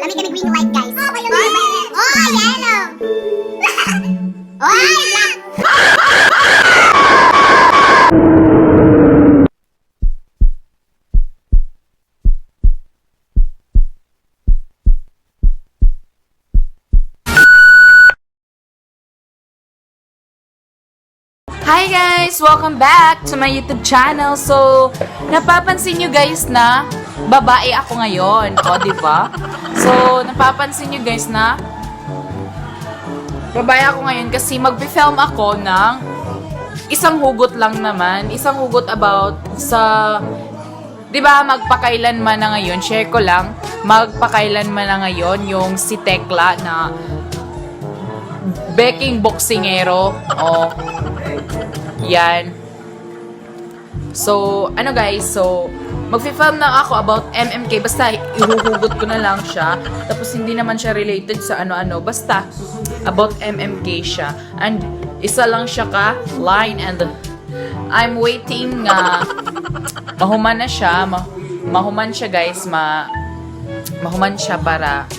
Kami kami green white, guys. Oh, violet. Oh, yellow. Oh, black. Hi guys! Welcome back to my YouTube channel. So, napapansin nyo guys na babae ako ngayon. O, di ba? So, napapansin nyo guys na babae ako ngayon kasi magpi-film ako ng isang hugot lang naman. Isang hugot about sa, di ba, magpakailanman na ngayon, share ko lang, magpakailanman na ngayon yung si Tekla na beking boksingero. O, yan. So, ano guys, so, magfi-film na ako about MMK. Basta, ihuhugot ko na lang siya. Tapos, hindi naman siya related sa ano-ano. Basta, about MMK siya. And, isa lang siya ka line. And, I'm waiting nga mahuman na siya. Mahuman siya, guys. Mahuman siya para,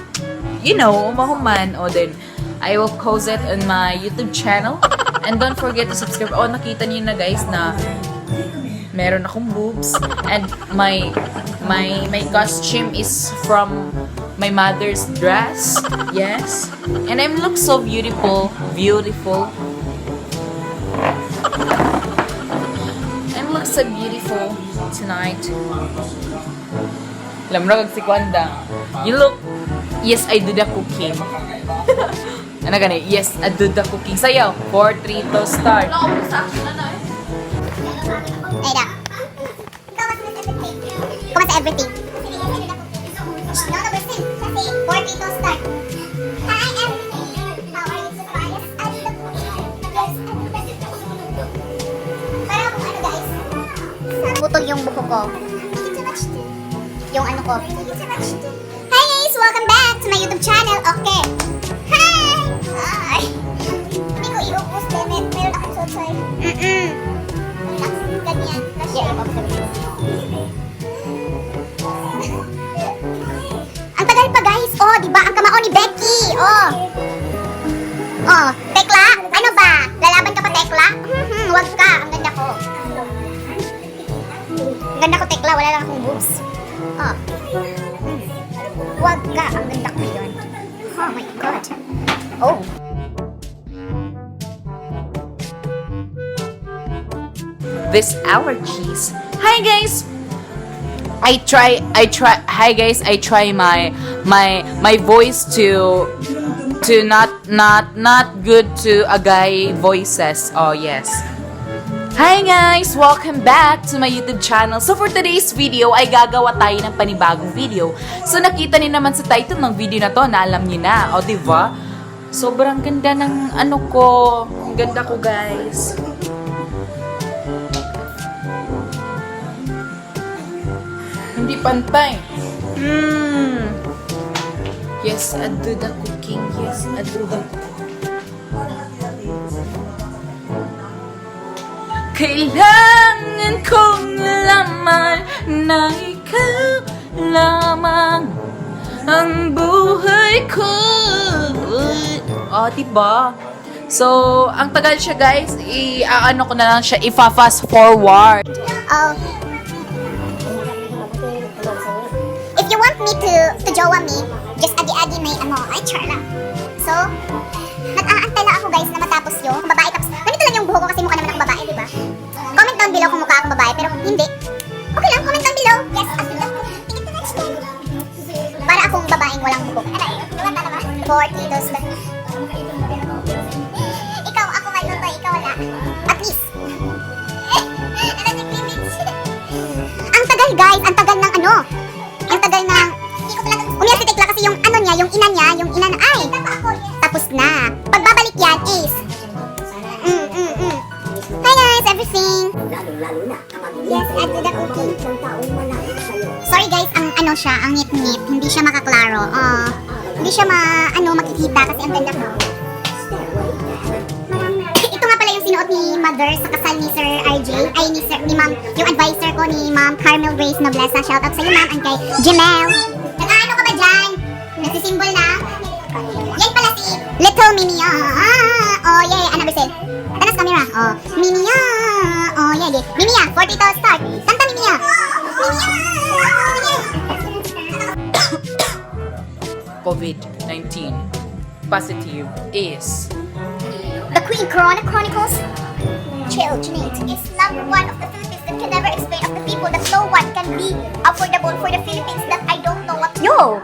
mahuman. O then, I will post it on my YouTube channel. And don't forget to subscribe. Oh, nakita niyo na guys na meron akong boobs. And my costume is from my mother's dress. Yes. And I look so beautiful. Beautiful. I look so beautiful tonight. Alam mo, si Kwanda. You look, yes, I do the cooking. Ano gani? Yes, I do the cooking. Sayaw. 4, 3, 2, start. Ay, da. Ikaw mas everything. No, number six. Kasi 4, 3, 2, start. Hi, everything. How are you today? Yes, I do the cooking. Yes, I do the cooking. Para akong ano, guys. Putol yung buko ko. Yung ano ko. Hi guys! Welcome back to my YouTube channel. Okay. Hi! Hi! Hindi ko iubos, damn it. Meron akong suot. Relax. Ganyan. Yeah. Ang tagal pa, guys. Oh, di ba? Ang kamao ni Becky. Oh. Oh, Tekla, ano ba? Lalaban ka pa, Tekla? Wag ka. Ang ganda ko. Ang ganda ko, Tekla. Wala lang akong boobs. Oh. Wag ka. Ang ganda ko yun. Oh my God. Oh. This allergies. Hi guys! I try, hi guys, I try my voice to not good to a guy voices. Oh yes. Hi guys! Welcome back to my YouTube channel. So for today's video ay gagawa tayo ng panibagong video. So nakita niyo naman sa title ng video na to na alam niyo na. O, di ba? Sobrang ganda ng ano ko. Ang ganda ko, guys. Hindi pantay. Yes, I do the cooking. Yes, I do the Kailangan kong laman na ikaw lamang ang buhay ko. Oh, diba? So, ang tagal siya, guys. I-ano ko na lang siya, ifa-fast forward. Oh. If you want me to jowa me, just agi-agi may ano, ay char lang. So, nag-aantay lang ako, guys, na matapos yung babae, tapos ganito lang yung buhok ko kasi mukha naman akong babae, di ba? Comment down below kung mukha akong babae, pero hindi. Okay lang, comment down below. Yes, as para akong babaeng walang buhok. Ano, diba ba? 4, 3, 2, start. Ikaw, ako may luto, ikaw wala. At least. Ano si Clemens? Ang tagal, guys, ang tagal ng ano. Ang tagal ng umiyak si Tekla kasi yung ano niya, yung ina niya, yung ina na, ay, tapos na. Pagbabalik yan is, Hi guys, everything. Yes, add to the cooking. Sorry guys, ang ano siya, ang ngit-ngit, hindi siya makaklaro. Oh, hindi siya ma, ano, makikita kasi ang ganda ko. Ito nga pala yung sinuot ni Mother sa kasal ni Sir RJ, ay ni Sir, ni Ma'am, yung advisor ko ni Ma'am Carmel Grace Noblesa. Shout out sa iyo, ma'am, and kay Jamel. Nag-ano ka ba dyan? Nagsisimbol na. Yan pala si Little Mimia. Oh, yeah. Ano, Brisel? Tanas camera. Oh, Mimia. Oh, yeah. Mimia, 42 start. Kanta, Mimia. Mimia. Oh, yeah. COVID-19 positive is The Queen Corona Chronicles. Chill, Junaid. Is number one of the Philippines that can never explain of the people that no one can be affordable for the Philippines that I don't know what. Yo,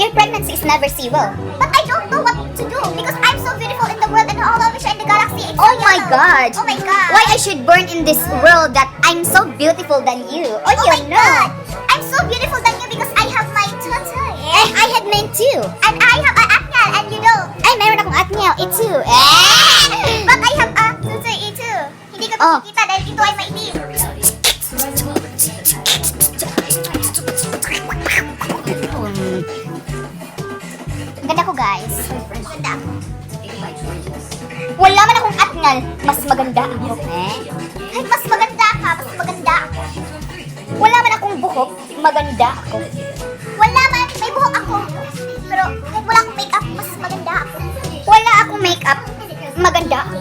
your pregnancy is never see well. But I don't know what to do because I'm so beautiful in the world and all over in the galaxy. It's Oh so my yellow. God. Oh my God. Why I should burn in this world that I'm so beautiful than you? Oh, Oh you my know. God. I'm so beautiful than you because I have my tutoy. Eh, I had men too. And I have an atnyal and you don't. Ay, meron akong atniel. It too. Eh! But I have a tutoy E2. Hindi ko Oh. nakikita dahil ito ay maitim. Ang ganda ko, guys. Maganda ako. Wala man akong atngal. Mas maganda ako. Eh? Ay, mas maganda ka. Mas maganda ako. Wala man akong buhok. Maganda ako. Wala man. May buhok ako. Pero kahit wala akong makeup, mas maganda ako. Wala akong makeup. Maganda ako.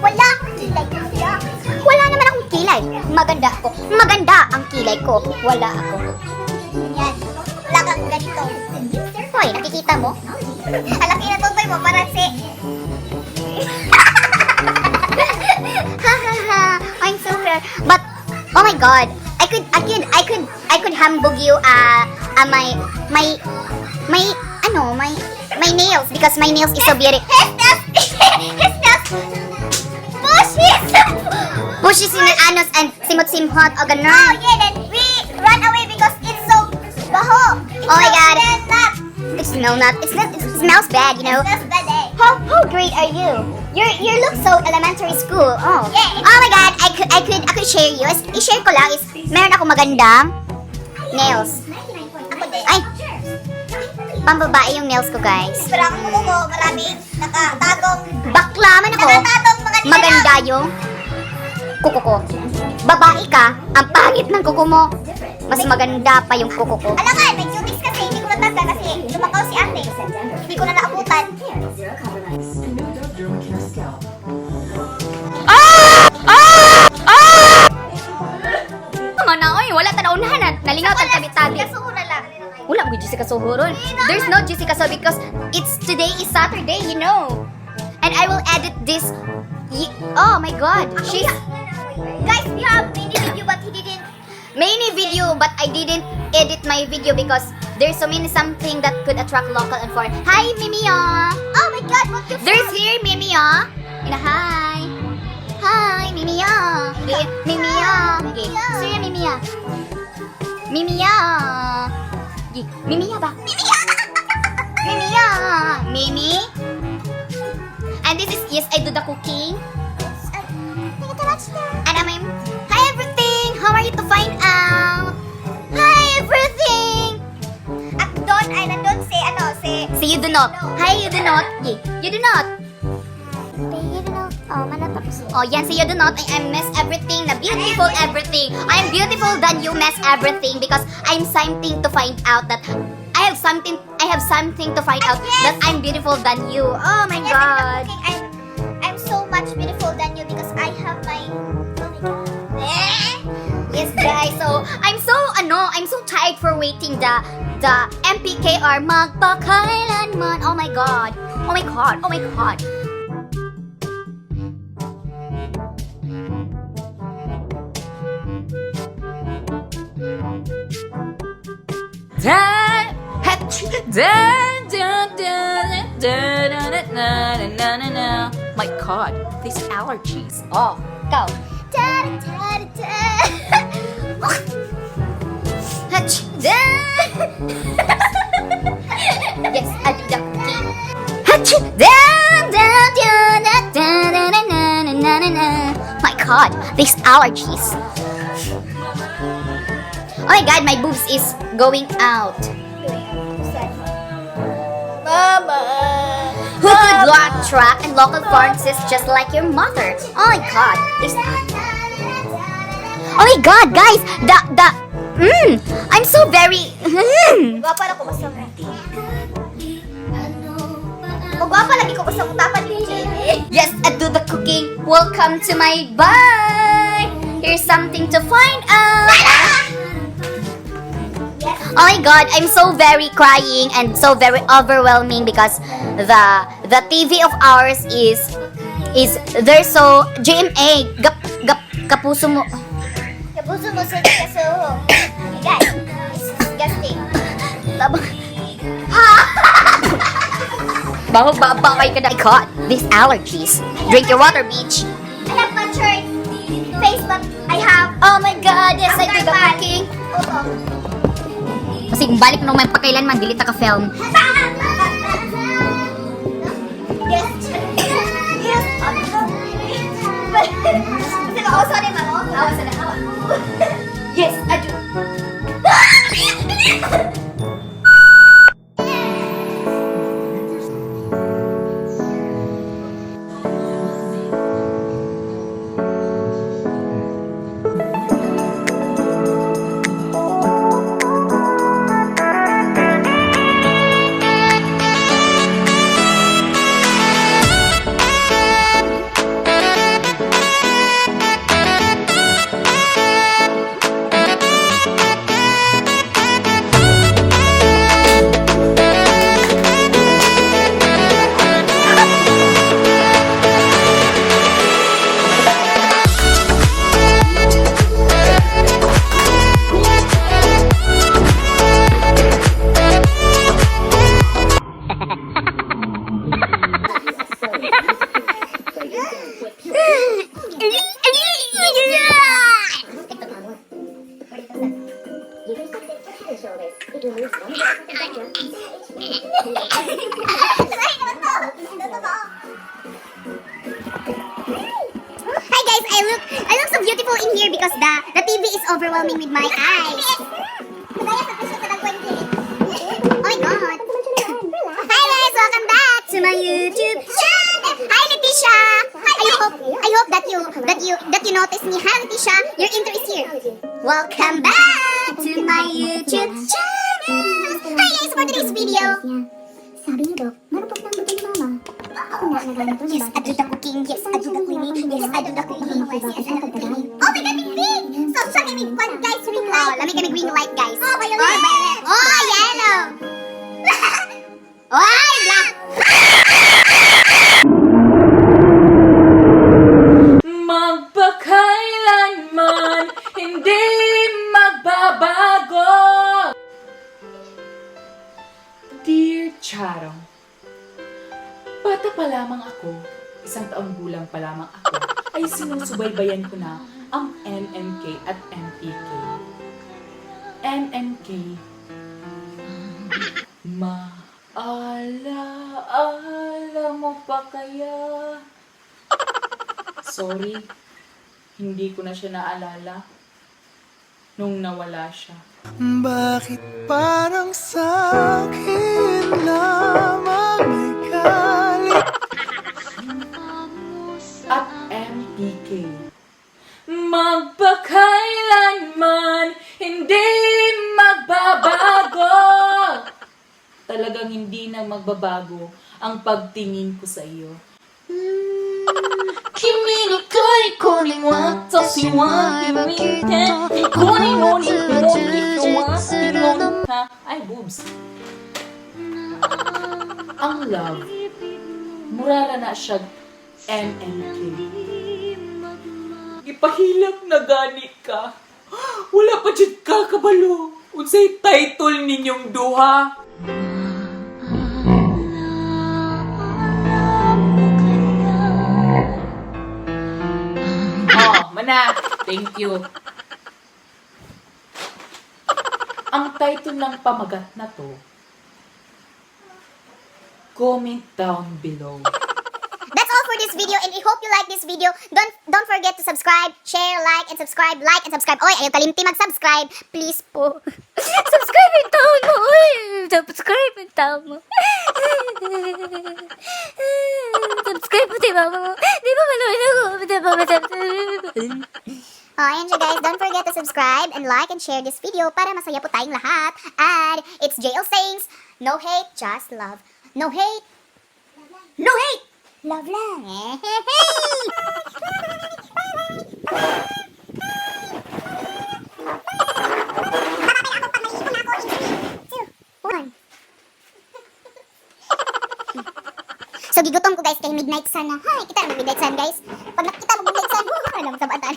Wala akong kilay. Maganda ako. Wala naman akong kilay. Maganda ako. Maganda ang kilay ko. Wala ako. Yan. Wala kang ganito. Hoy, nakikita mo? Ang laki na tutoy mo para si... Ha ha ha. I'm so proud. But oh my God, I could hambog you my nails because my nails is so beautiful. His nails! His nails! Push his... Pushes in your anus and simot-simhot o Oh, ganun. yeah, then we run away because it's so baho. It's Oh my so God. Smell not. It smell not. It's not. It smells bad. It smells bad eh. How great are you? You look so elementary school. Oh. Yeah, Oh my God, I could share you. I-share ko lang is meron ako magandang nails. Ako din. Ay. Pambabae yung nails ko, guys. Pero ang kuko ko, maraming nakatagong... Bakla man ako. Nakatagong mga nilalang. Maganda yung kuko ko. Babae ka, ang pangit ng kuko mo. Mas maganda pa yung kuko ko. Alangan, may cuties kasi, hindi ko natanggal kasi lumakaw si ate. Hindi ko na naabutan. Mga na, oy, wala ta naunahan na. Nalingaw tag tabi-tabi. Kasuho na lang. Wala mo Jessica Soho ron. There's no Jessica Soho because it's today is Saturday. And I will edit this. Oh my God, she's Guys, we have many video but he didn't. Many video, but I didn't edit my video because there's so many something that could attract local and foreign. Hi, Mimia. Oh my God, what you There's here, Mimia. Ina, hi. Hi, Mimia. Okay, Mimia. Okay. Sir, Mimia. Mimia. Okay, Mimia ba? Mimia. Mimia. Mimi. And this is, yes, I do the cooking. And I'm, hi everything. How are you to find out? Hi everything. At doon ay nandun si, ano, si... Si you do not. Hi, you do not. Yeah, you do not. Oh, manatapos. Oh, yan, si you do not. I mess everything. Na beautiful everything. I'm beautiful than you mess everything because I'm something to find out that I have something to find out Yes. that I'm beautiful than you. Oh my Yes, God. I'm cooking. I'm so much beautiful than you because I have my... Oh my God. Eh? Yes, guys. So, I'm so ano, I'm so tired for waiting the MPKR magpakailanman. Oh my God. Oh my God. Oh my God. Dan, hat, dan, dan, dan, dan, dan, dan, dan, dan, dan, dan. My God, these allergies. Oh, go. Da, da, da, da. Hach, da. Yes, I do the cooking. Hach, da, da, da, da, da, da, da, na, na, na, na. My God, these allergies. Oh my God, my boobs is going out. Mama. Who could lot track and local pharmacists just like your mother? Oh my God. Oh my God, guys, the I'm so very Gwapa na ko basta. Magwapa lagi ko basta mutapan ni Yes, I do the cooking. Welcome to my bye. Here's something to find out. Oh my God, I'm so very crying and so very overwhelming because the TV of ours is there's so GMA gap gap kapuso mo. Kapuso mo sa kaso. Guys, it's disgusting. Tabang. Baho ba ba kay kada caught these allergies. Drink your water, bitch. I have my church, Facebook, I have. Oh my God, yes, I do the After cooking. Oo. Kasi kung balik no may pakailanman dili ta ka film. Yes. Yes. Kasi mauso ni mauso. Awa sa awa. Yes, I do. Hi guys, I look so beautiful in here because the TV is overwhelming with my eyes. Oh my God. Hi guys, welcome back to my YouTube channel. Hi Leticia. I hope that you notice me. Hi Leticia, your intro is here. Welcome back to my YouTube channel. Hi guys, for today's video. Sabi ni Doc, marupok ng buto ni Mama. Ako na nagamit ko. Yes, I do the cooking. Yes, I do the cleaning. Yes, I do the cooking. Yes, I do the cleaning. Oh my God, big big! So, siya kami kwan, guys, green light. Oh, lami kami green light, guys. Oh, violet. Oh, violet. Oh, yellow. Oh, black. Magpakailanman, hindi magbabago. Dear Charong, bata pa lamang ako, 1 taong gulang pa lamang ako, ay sinusubaybayan ko na ang MMK at MPK. MMK, maala-ala mo pa kaya? Sorry, hindi ko na siya naalala nung nawala siya. Bakit parang sa'kin lamang may galit? At MPK. Magpakailanman, hindi magbabago. Talagang hindi na magbabago ang pagtingin ko sa iyo. 君の虜に私は君てニコニコニコニコha? Ay, boobs. Ang love, murara na siya MMK. Ipahilak na gani ka. Wala pa jud ka kabalo. Unsay title ninyong duha? Oh, mana. Thank you. Ang title ng pamagat na to, comment down below. That's all for this video and I hope you like this video. Don't forget to subscribe, share, like, and subscribe, like, and subscribe. Oy, ayaw kalimti mag-subscribe. Please po. Subscribe yung taon mo. Uy, subscribe yung taon mo. Subscribe mo, di ba mo? Di ba manood ako? Di ba ma- Oh, ayan siya guys. Don't forget to subscribe and like and share this video para masaya po tayong lahat. And it's JL Sayings, no hate, just love. No hate, No hate! Love lang. Bababay ako pag may ipon na ako in 3, 2, 1. So gigutom ko, guys, kay midnight sun na. Hay, kita na midnight sun, guys. Pag nakita mo midnight sun, alam sa bata.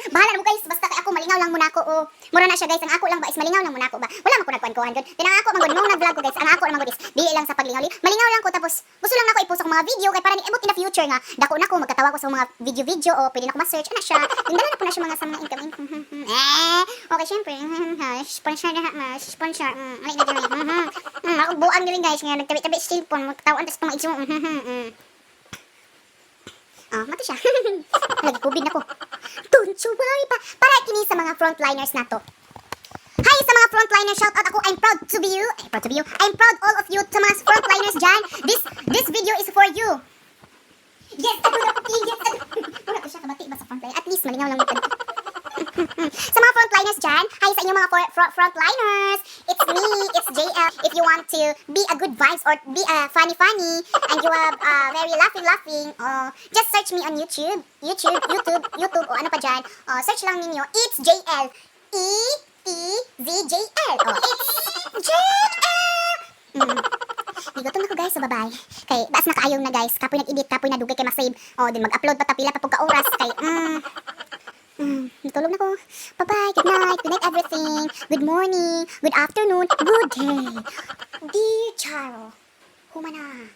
Bahala na mo, guys, basta kay ako malingaw lang muna ako o mura na siya, guys. Ang ako lang ba is malingaw lang muna ako ba. Wala man ko nagkuan-kuan gud. Then ang ako man gud nung nag-vlog ko, guys, ang ako lang man gud is dili lang sa paglingaw. Malingaw lang ko, tapos gusto lang nako i-post akong mga video kay para ni ibot in the future nga dako na ko, magkatawa ko sa mga video-video o pwede na ko ma-search ana siya. Dala na po na siya mga sa mga income. Eh, okay, syempre. Sponsor na ha, sponsor. Ay, na dili. Ako buang dili, guys, nga nagtabi-tabi sa cellphone, magtawan tas itong igsoon. Ah, mati siya. Lagi COVID na ko. Don't you worry pa. Para kini sa mga frontliners na to. Hi sa mga frontliners, shout out ako. I'm proud to be you. I'm proud to be you. I'm proud all of you, sa mga frontliners dyan. This video is for you. Yes, ako na cooking. Yes, ako. Mura ko siya kabati ba sa frontliner. At least malingaw lang mo. Sa mga frontliners dyan, hi sa inyong mga frontliners. It's me, it's JL. If you want to be a good vibes or be a funny funny and you have very laughing laughing, oh, just search me on YouTube, YouTube, YouTube, YouTube o ano pa dyan. Oh, search lang ninyo. It's JL. ETZJL. Oh, it's JL. Gigutom na ko, guys, so bye-bye. Kay baas na kaayong na, guys. Kapoy nag-edit, kapoy na dugay kay ma-save. Oh, din mag-upload pa ta pila pa pug ka oras kay natulog na ko. Bye-bye. Good night. Good night, everything. Good morning. Good afternoon. Good day. Dear Charo. Humana.